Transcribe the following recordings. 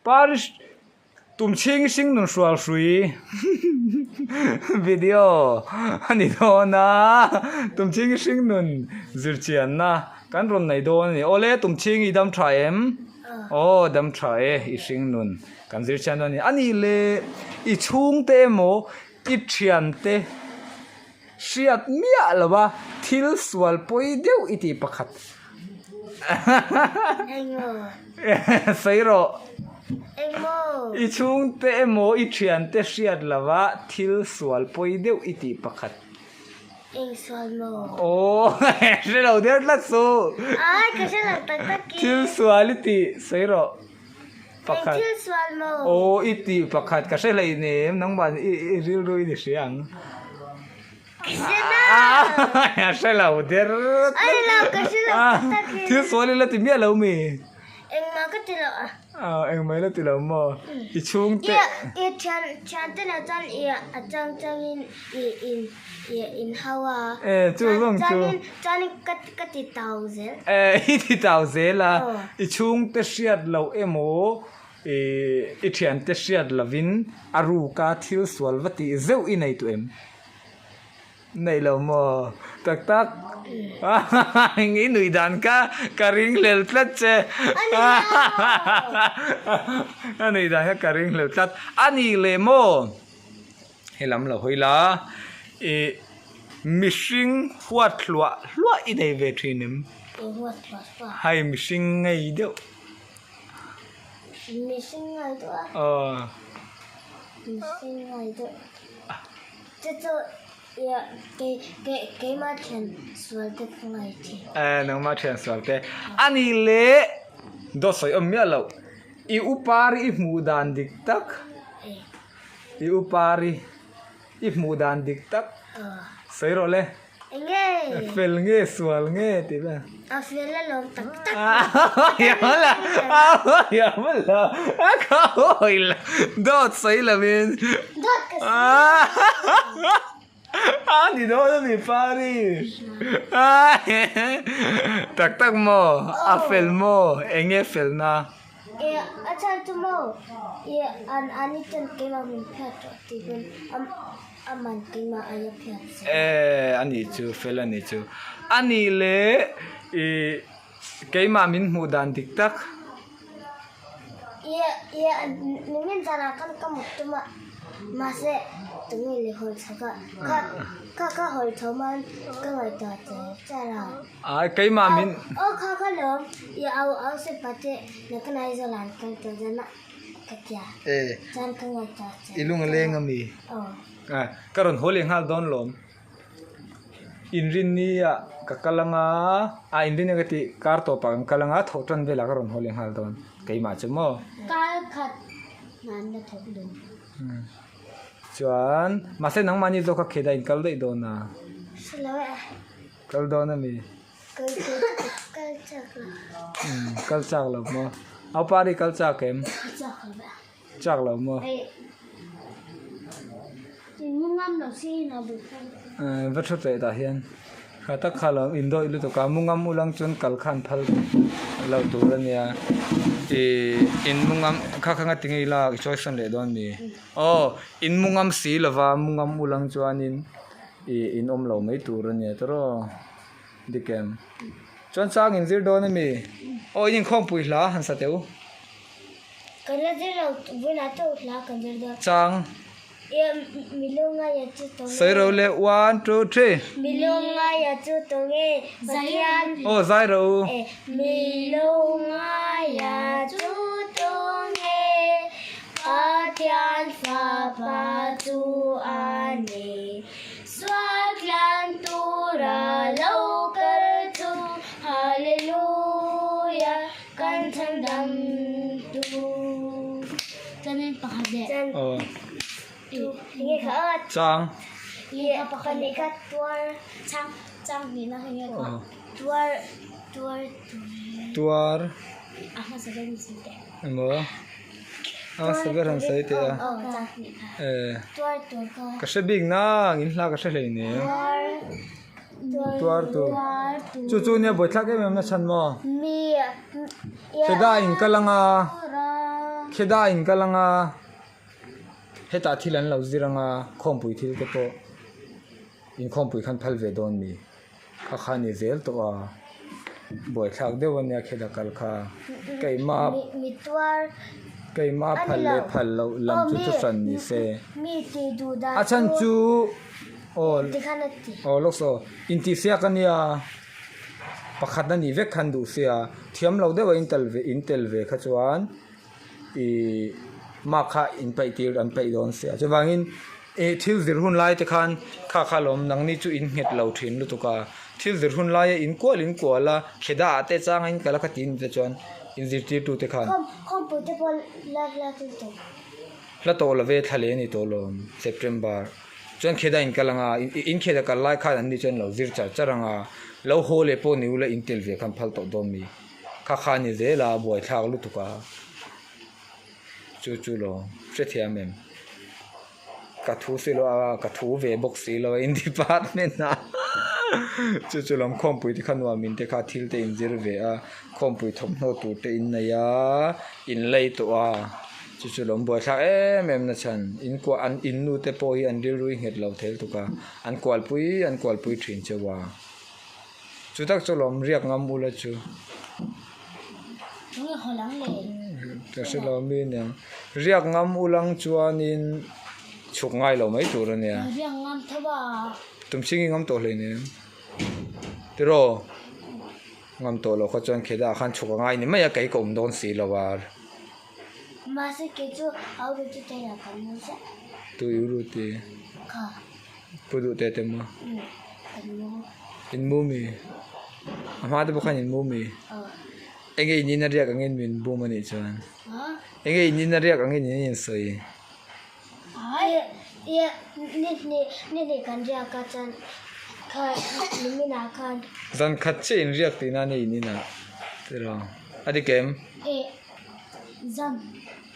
Parish Tumchhing hring nun hrual hrui video a ni dawn a, Tumchhing hring nun zirchianna kan rawn nei dawn a ni. Awle Tumchhing i dam tha em? Aw dam tha e i hring nun kan zirchian dawn a ni. A nih leh i chhungte emaw i thiante Hriat miah lo a, thil sual pawi deuh i tih pakhat. Engmaw? Sawi rawh. Engmaw? I chhungte emaw i thiante hriat lo a, thil sual pawi deuh i tih pakhat. Eng sual maw? Aw, hre lo der tlat suh. Ai, ka hre lo tak tak i. Thil sual i tih, sawi rawh. Pakhat. Eng thil sual maw? Aw, i tih pakhat ka hre hleinem, nangmah i rilru i ni hria ang. Ka hre lo. A hre lo der. A ni lo, ka hre lo tak tak hi. Thil sual i la ti miah lo mi? Engmah ka ti lo a. Aw, engmah i la ti lo maw? I chhungte. I thian thiante lah chuan i a chang changin i in i in hau a. E, chu zawng chu. Chuanin chuanin ka ka ti tau zel. E, i ti tau zel a. I chhungte hriat loh emaw i i thiante hriat lovin a ruka thil sual va tih zeuh i nei tawh em? Nei lo maw? Tak tak. I nuih dan kha ka ring hlel tlat che. A nuih dan kha ka ring hlel tlat. A nih leh maw? Helam lo hawi la. I mihring huat hluah hluah i nei ve thin em? Hei mihring ngei deuh. Mihring ngei deuh a? Aw. Mihring ngei deuh. Chu chu ia kei kei keimah thian sual te ka ngai thin. Eh nangmah thian sual te. Ani leh dawt sawi awm miah loh. I upari i hmuh dan dik tak. I upari i hmuh dan dik tak. Sawi rawh le. Enge? Fel nge sual nge tih vel. A fel alawm tak tak. Yamala yamala a khawi la dawt sawi lovin. Dawt ka sawi. A ni dawn a ni pari. Tak tak maw a fel maw enge felna. E a chhan chu maw e an ani chuan keimah min phiat tawh tih pawn a man keimah aia phiat se. E ani chu fel ani chu ani le i keimah min hmuh dan dik tak. E e nimin zanah khan ka mut tum a mahse tunge leh hawi chhak a kha kha kha hawi chho man ka ngaihtuah che char a. Ai keimah min. Aw kha kha lawm i au au se pate na ka nai zawl an kal tawh zan a ka tia chuan ka ngaihtuah che. I lung a leng a mi? Aw. Ka rawn haw leh nghal dawn lawm. Inrinni ah ka kal anga a inrinni ka tih kar tawp ah kan kal anga thawh tan velah ka rawn haw leh nghal dawn keimah chu maw. Kar khat hnan la thawk dawn. Chuan mahse nangmahni zawk kha kheda in kal daih dawn a. Hre lo e. Kal dawn a mi? Kal kal chak lo. Umm kal chak lo maw? Au pari kal chak em? Chak lo ve. Chak lo maw? Mu ngam lo si in a bu phung. Eh va thu teh tah hian kha tak kha lo in dawih lutuk a mu ngam ulang chuan kal khan phal lo tur a nia ih in mu ngam kha kha nga ti ngei lak i chawi sawn leh dawn mi? Aw in mu ngam si lova mu ngam ulang chuanin. Ih in awm lo mai tur a nia tawrh dik em chuan chang in zir dawn a mi aw in inkhawmpui hla han sa teh u kan la zir lo vawiinah chauh hla kan zir dawn chang Ih milungaia chu tawng e sawi ro le one two three milungaia chu tawng e Pathian aw zai ro u e milungaia chu tawng e Pathian fapa chu a ni. Sual tlan tura lo kal chu Hallelujah kan chhan dam tu. Chanin pakhat leh. Aw. Nge kha a. Chang. Leh pakhat leh kha tuar chang chang hnihna kha nge kha. Tuar tuar tur. Tuar. A hmasa ber ni sin teh. Emaw a hmasa ber han sawi teh a eh ka hre bik nang in hla ka hre hlei nen tuar tur chu chu nia buaithlak em em na chhan maw cheda in kal anga. Kheda in kal anga hetah thil an lo zir anga khawmpui thil te pawh inkhawmpui khan phal ve dawn mi kha kha ni zel tawh a buaithlak deuh ania kheda kal kha keimah keimah phal leh phal loh lam chu chu hran ni se a chhan chu aw aw lawk saw intihsiak ania. Pakhat a nih vek khan duh sia, thiam lo deuh a in tel ve in tel ve kha chuan ih mark kha in paih tir an paih dawn sia. Chuvangin ih thil zir hun lai te khan kha kha lawm nangni chu in nghet lo thin lutuk a, thil zir hun laia in kual in kual a, kheda ah te chang a in kal a kha tih te chuan in zirtirtu te khan. Hla tawh lo ve thla leh a ni tawh lawm September. Chuan kheda in kal anga in kheda kal lai khan an ni chuan lo zir char char anga lo haw leh pawh ni ula in tel ve khan phal tawh dawn mi kha kha ni zel a buaithlak lutuk a chu chu lo hrethiam em ka thu si lo a ka thu ve bawk si lo a in department ah chu chu lam khawmpui te kha nuam in te kha thil te in zir ve a khawmpui thawmhnaw tur te in nei a in lei tawh a. Chu chu lawm buaithlak em em na chhan in kuah an in nu te pawh hi an rilru i nghet lo thel tuk a, an kualpui an kualpui thin cheu a. Chu tak chu lawm riak ngam ula chu. Ka hre lo mi aniang. Riak ngam ulang chuanin chhuk ngai lo mai tur ania. Tumchhingi ngam tawh hleinem. Tiraw? Ngam tawh lo kha chuan Kheda khan chhuk a ngai ni mai a, kei ka awm dawn si lo a. Mahse kei chu au ru chu te lah kan mu chiah. Tu i ru ti? Kha. Pu duh te te maw? Um, kan mu. In mu mi? A hma te pawh khan in mu mi? Aw. Enge in in a riak angin min bum a nih chuan? Ha? Enge in in a riak angin in in sawi? Ai, ia, ni hnih, ni hnih kan riak a chuan kha niminah khan. Zan khat chiah in riak tihna a ni in inah tiraw? A dik em? Eh. Zan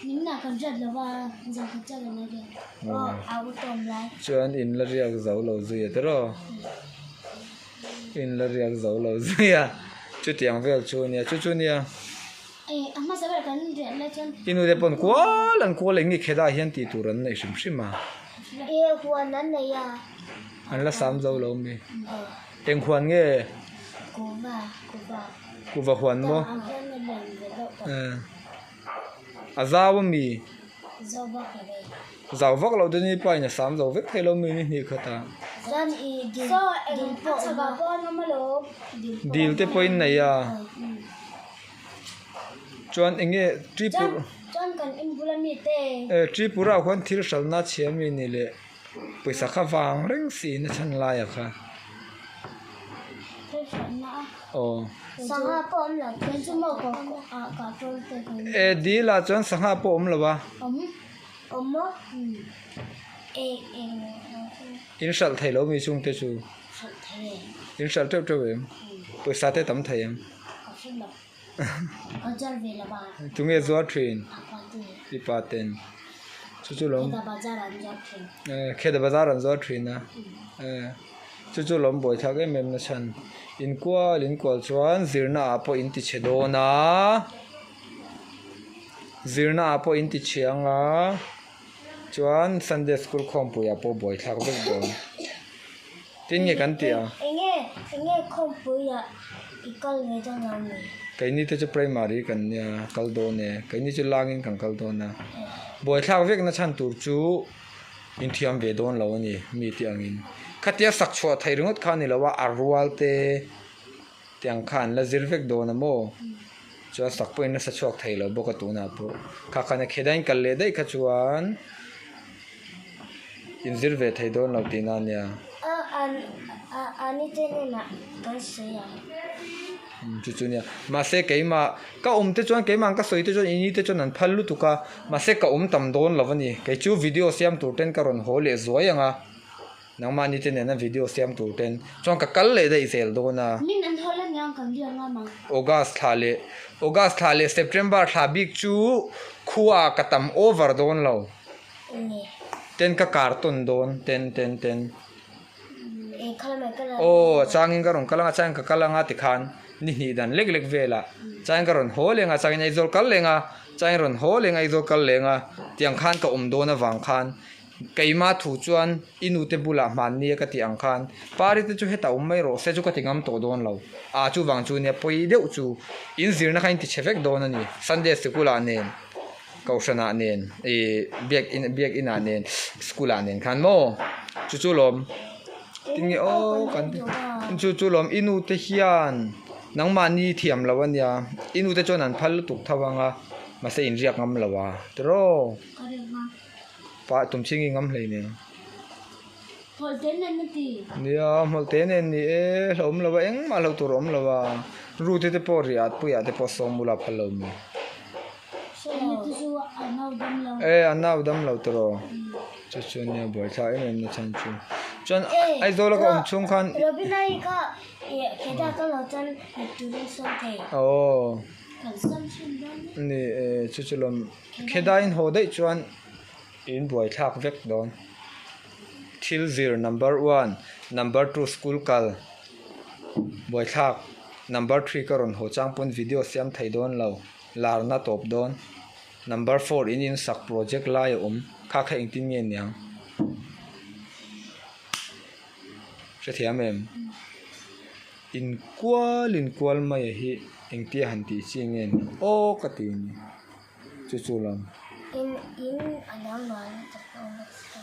nimna kan riat lo va, zan khat chiah kan la riat. Aw, a u tawm lai. Chuan in la riak zo lo zui a tiraw? In la riak zo lo zui a, chutiang vel chu a nia, chu chu nia. Eh, a hmasa ber kan riat lai chuan. I nute pawn kual an kual eng nge khedah hian tih tur an neih hrim hrim a. Eh, huan an nei a. An la sam zo lo mi. Eng huan nge? Kuva, kuva. Kuva huan maw? A zau a mi? Zau vak lo e. Zau vak lo te ni pa in a sam zo vek thei lo mi ni hnih khat ah. Zan i dil dil pawh awm a. Dil te pawh in nei a. Chuan eng nge Tripura. Chuan kan inbula mi te. Tripura ah khuan thil hralhna chhia mi ni leh. Pawisa kha vang reng si na chhan laia kha. Aw. E dil ah chuan sangha pawh awm lo a. In hralh thei lo mi chung te chu. In hralh teuh teuh em? Pawisa te tam thei em? Tunge zuar thin? I pa ten. Chu chu lawm. Kheda bazar an zuar thin a. Chu chu lawm buai thlak em em na chhan. Inkual inkual chuan zirna ah pawh in ti chhe dawn a. Zirna ah pawh in ti chhe ang a. Chuan Sunday school khawmpui ah pawh buai thlak vek dawn. Tin nge kan tih a? Enge enge khawmpui ah i kal ve dawn lo mi? Keini te chu primary kan nia kal dawn e. Keini chu langin kan kal dawn a. Buaithlak vek na chhan tur chu inthiam ve dawn lo a ni mi tih angin. Khatia sak chhuah theih ringawt kha a ni lo a, a rual te tiang kha an la zir vek dawn a maw? Chuan sak pawhin a sa chhuak thei lo bawk a tunah pawh. Kha khan a khedain kal leh daih kha chuan. Inzir ve thei dawn lo tihna a nia. Chu chu nia. Mahse keimah ka awm te chuan keimah ka sawi te chuan ini te chuan an phal lutuk a. Mahse ka awm tam dawn lo a ni. Kei chu video siam tur ten ka rawn haw leh zuai ang a. Nangmahni te nena video siam tur ten chuan ka kal leh daih zel dawn a. August thla leh August thla leh September thla bik chu khua ka tam over dawn lo. Ten ka carton dawn ten ten ten aw changin ka rawn kal anga changin ka kal anga tikhan ni hnih dan lek lek velah changin ka rawn haw leng a changin Aizawl kal leng a. Chuan rawn haw leng Aizawl kal leng a, tiang khan ka awm dawn avang khan keima thu chuan i nute bulah hmanni a ka tih ang khan Pari te chu hetah awm mai rawh se chu ka ti ngam tawh dawn lo. Aa chuvang chu nia pawi deuh chu in zirna kha in ti chhe vek dawn a ni. Sunday sikul ah nen Kohhran ah nen ih biak in biak in ah nen school ah nen khan maw chu chu lawm tinge aw kan chu chu lawm i nu te hian nangmahni thiam lo a nia i nu te chuan an phal lutuk tho ang a mahse in riak ngam lo a tiraw pa tum chhing i ngam hlei nen nia hmawlh te nen ni e hlauhawm lo a engmah hlauh tur a awm lo a rute te pawh riah puiah te pawh sawm bula phal lo mi. E a nau dam lo tawh chu chu nia buai thlak em em na chhan chu chuan Aizawl a ka awm chhung khan aw ni e chu chu lawm khedai in haw daih chuan in buai thlak vek dawn thil zir number one number two school kal buai thlak number three ka rawn haw chang pawn video siam thei dawn lo. Larna tawp dawn. Number four in in sak project lai a awm. Kha kha engtin nge niang? Hrethiam em? Inkual inkual mai a hi engtia han tih chi nge ni? Aw ka ti ni. Chu chu lam. In in a dangdai tak a awm bawk si.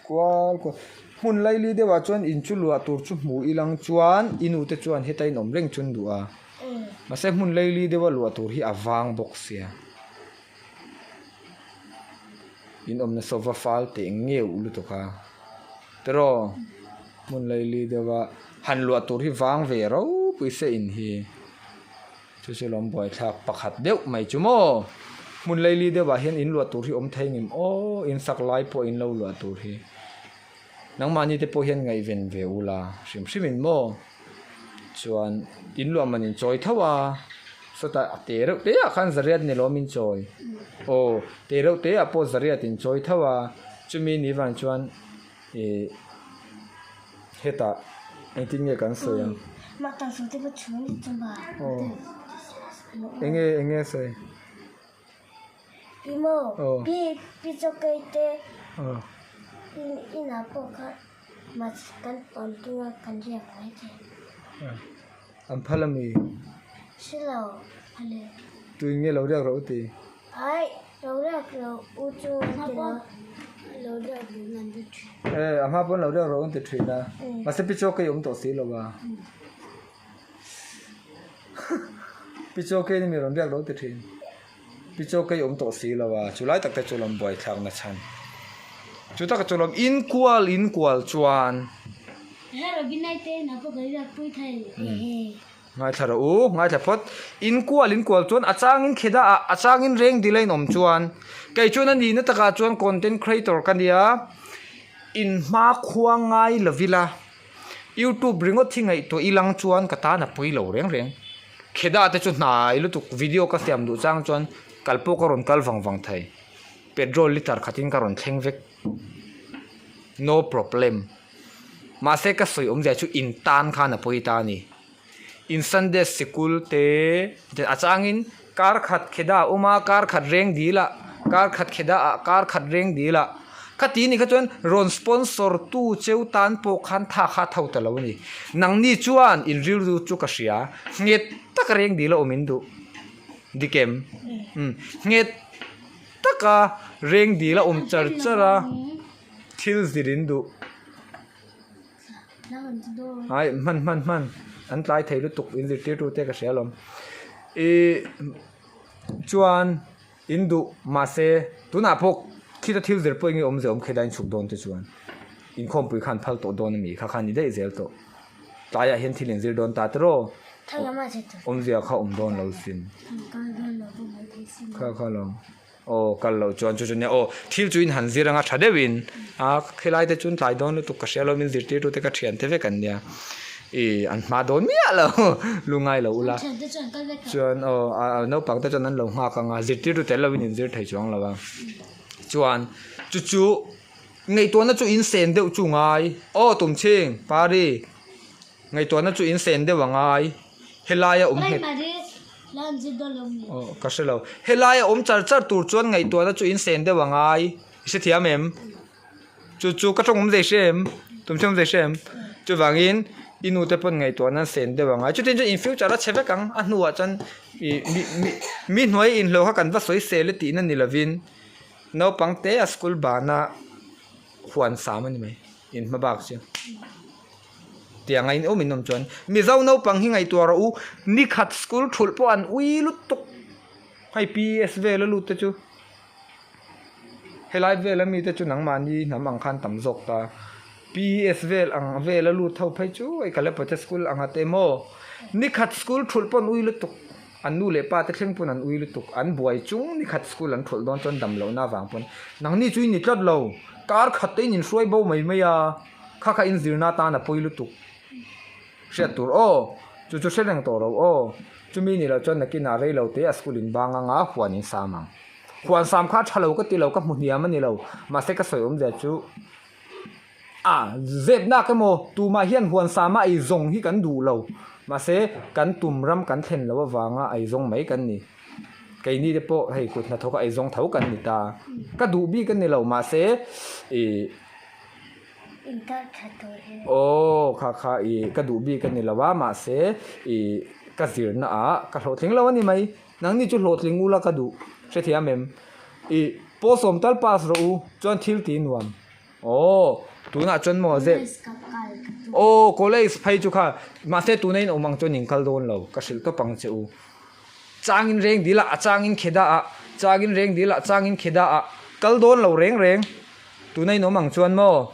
Kual kual hmun laili deuhah chuan in chu luah tur chu hmu ilang chuan i nu te chuan heta in awm reng chu an duh a mahse hmun laili deuha luah tur hi a vang bawk sia in awmna sofa fal teh ngeuh lutuk a tiraw hmun laili deuha han luah tur hi vang ve ropui se in hi. Chu chu lawm buaithlak pakhat deuh mai chu maw? Hmun laili deuhah hian in luah tur hi awm thei ngem aw, in sak lai pawh in lo luah tur hi. Nangmahni te pawh hian ngaihven ve ula hrim hrim in maw? Chuan in luah man in chawi tho a, sawtah a te reuh te ah khan zariat ni lawm in chawi. Aw, te reuh te ah pawh zariat in chawi tho a, chumi ni vang chuan ih hetah engtin nge kan sawi ang enge enge sawi an phal ami tuin nge lo riak rawh u ti. E a hma pawn lo riak rawh an ti thin a mahse pi chaw kei awm tawh si lo a pi chaw kei ni mi rawn riak rawh ti thin pi chaw kei awm tawh si lo a chu lai tak te chu lawm buai thlak na chhan chu taka chu lawm in kual in kual chuan. Ngaithla rawh u, ngaithla phawt. In kual in kual chuan a changin kheda ah a changin reng dil a inawm chuan kei chuan a nihna takah chuan content creator ka nia in hma khua ngai lo ila youtube ringawt hi ngaihtuah ilang chuan ka tan a pui lo reng reng. Kheda te chu hnai lutuk video ka siam duh chang chuan kal pawh ka rawn kal vang vang thei petrol litre khatin ka rawn thleng vek no problem. Mahse ka sawi awmzia chu in tan khan a pawi ta a ni. In Sunday sikul te a changin kar khat kheda a awm a, kar khat reng dil ah, kar khat kheda ah, kar khat reng dil ah. Khati ni kha chuan rawn sponsor tu cheu tan pawh khan tha kha a tho ta lo a ni. Nangni chuan in rilru chu ka hria, nghet taka reng dil a awm in duh. Dik em? Umm nghet taka reng dil a awm char char a. Thil zir in duh. Ai hman hman hman an tlai thei lutuk in zirtirtu te ka hria alawm. Ih chuan in duh mahse tunah pawh khita thil zir pawh enge awmze awm khedai in chhuk dawn te chuan inkhawmpui khan phal tawh dawn ami kha khan ni daih zel tawh. Tlaiah hian thil in zir dawn ta tiraw awmzia kha awm dawn lo sin. Kha kha lo. Aw kal loh chuan chu chu nia aw thil chu in han zir anga tha deuhin a khilai te chuan tlai dawn lutuk ka hria lo min zirtirtu te ka thian te vek an nia ih an hma dawn miah lo lungai lo ula chuan aw a naupang te chuan an lo nghak anga zirtirtu tel lovin in zir thei chuang lo a chuan chu chu ngaihtuahna chu in sen deuh chu ngai aw tumchhing pari ngaihtuahna chu in sen deuh a ngai helai a awm nghet. Aw ka hre lo. Helai a awm char char tur chuan ngaihtuahna chu in sen deuh a ngai. I hrethiam em? Chu chu ka tawng awm zai hre em? Tum thil awm zai hre em? Chuvangin i nu te pawn ngaihtuahna an sen deuh a ngai. Chutin chuan in future a chhe vek ang. A hnuah chuan ih mi mi mi hnuai inhlawh kha kan va sawi sel e tihna ni lovin naupang te a school bana huan sam a ni mai. In hma bak chu tiang a in awm in awm chuan Mizo naupang hi ngaihtuah rawh u nikhat school thulh pawh an ui lutuk hei P_S vel a lut te chu helai vel ami te chu nangmahni hnam ang khan tam zawk ta P_S vel ang vel a lut ho phei chu hei Kalapacha school ang ate maw nikhat school thulh pawh an ui lutuk. An nu leh pa te thleng pawn an ui lutuk, an buai chung ni khat school an thawlh dawn chuan dam lohna avang pawn nangni chu i ni tlat lo, kar khat te in inhruai bo mai mai a, kha kha in zirna atan a pawi lutuk hriat tur aw, chu chu hre reng tawh lo aw, chumi ni lo chuan nakinah rei lo te a school in bang anga huan in sam ang, huan sam kha a tha lo ka ti lo, ka hmu hniam a ni lo, mahse ka sawi awmzia chu. A zep nak emaw tumah hian huan sama ei zawng hi kan duh lo. Mahse, kan tum ram kan thlen loh avanga ei zawng mai kan ni. Keini te pawh hei kut hnathawka ei zawng tho kan ni ta. Ka duh bik a ni lo, mahse ih Aw kha kha ih ka duh bik a ni lo a, mahse ih ka zirna ah ka hlawhtling lo a ni mai. Nangni chu hlawhtling ula ka duh hrethiam em? Ih pawlsawm tal pass rawh u chuan thil ti nuam. Aw, tunah chuan maw zep. Aw, college phei chu kha mahse tuna in awm ang chuan in kal dawn lo, ka hrilh tawp ang che u. Changin reng dil ah, a changin kheda ah, changin reng dil ah, changin kheda ah, kal dawn lo reng reng. Tuna in awm ang chuan maw.